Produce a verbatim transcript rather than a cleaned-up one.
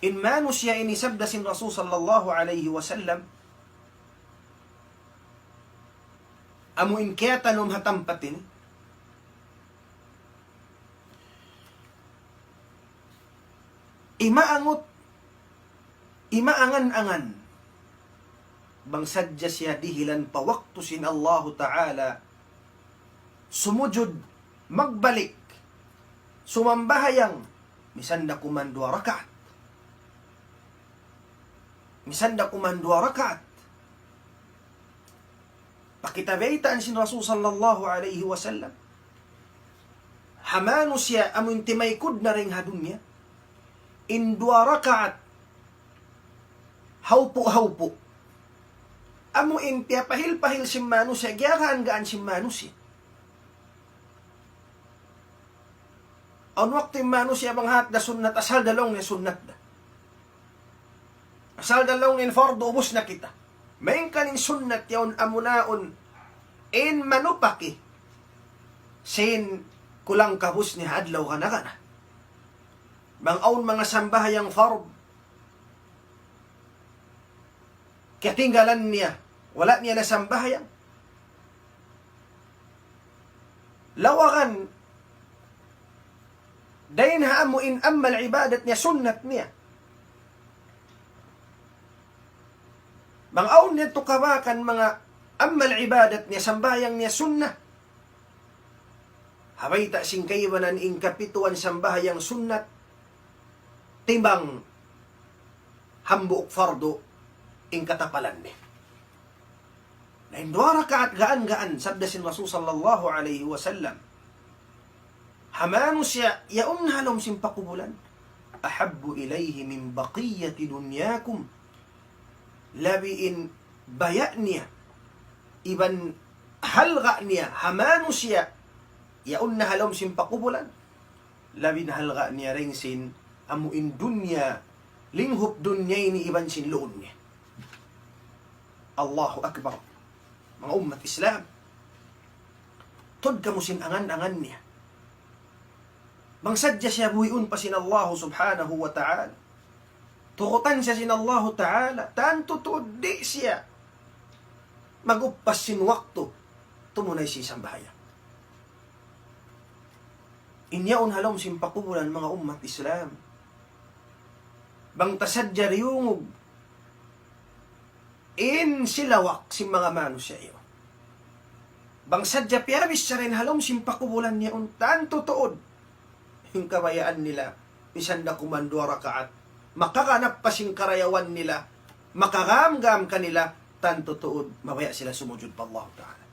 In manusiya' ini, sabda sin Rasul sallallahu alayhi wasallam, amu in kiyatanum ha tampat ini, imaangut, imaangan-angan, bang sadja siya dihilan pa waktu sin Allahu Ta'ala, sumujud, magbalik, sumambahayang, misan da kuman duwa rakaat. Misan da kuman duwa rakaat. Pagkita baytaan sin Rasul sallallahu alayhi wasallam, ha manusiya' amu in timaykud na dayn ha dunya, in duwa rakaat, hawpu'-hawpu'. Amu in piyapahil-pahil sin manusiya', giyagaan-gaan sin manusiya'. Awn waktu in manusiya' bang hat da sunnat, asal da laung niya sunnat da. Asal da laung niya in fardu, ubus na kita. Malayngkan in sunnat yaun amu na in manupaki sin kulang kabus niya ha adlaw kana-kana. Bang awn manga sambahayang fard, kiyatinggalan niya, wala' niya nasambahayang, lawagan dayn ha amu in amal ibadat niya, sunnat niya. Bang awn niya tukabakan manga amal ibadat niya, sambahayang niya sunnat, ha bayta' sin kaibanan in kapituan sambahayang sunnat, timbang hambuuk fardu in katapalan niya. Na in duwa rakaat gaan-gaan, sabda sin Rasul sallallahu alayhi wasallam, ha manusiya' yaun ha lawm sin pakubulan, أحب إليه من بقية دنياكم. Labi in baya' niya, iban halga' niya, ha manusiya' yaun na ha lawm sin pakubulan, labi na halga' niya dayn sin amu in dunya, linghup dunya ini iban sin luun niya. Allahu Akbar. Manga ummat Islam, tuud kamu sin angan-angan niya. Bang sadja siya buhiun pa sin Allahu Subhanahu wa Ta'ala, turutan siya sin Allahu Ta'ala, tantu tuud di' siya mag-uppas sin waktu tumunay sin sambahayang. In yaun ha lawm sin pakubulan, manga ummat Islam, bang ta sadja diyungug in silawak sin manga manusiya' yaun, bang sadja piyabichara in ha lawm sin pakubulan yaun, tantu tuud in kabayaan nila, misan da kuman duwa rakaat, makaganap pa sin karayawan nila, makagam-gam kanila, tantu tuud mabaya' sila sumujud pa Allah Ta'ala.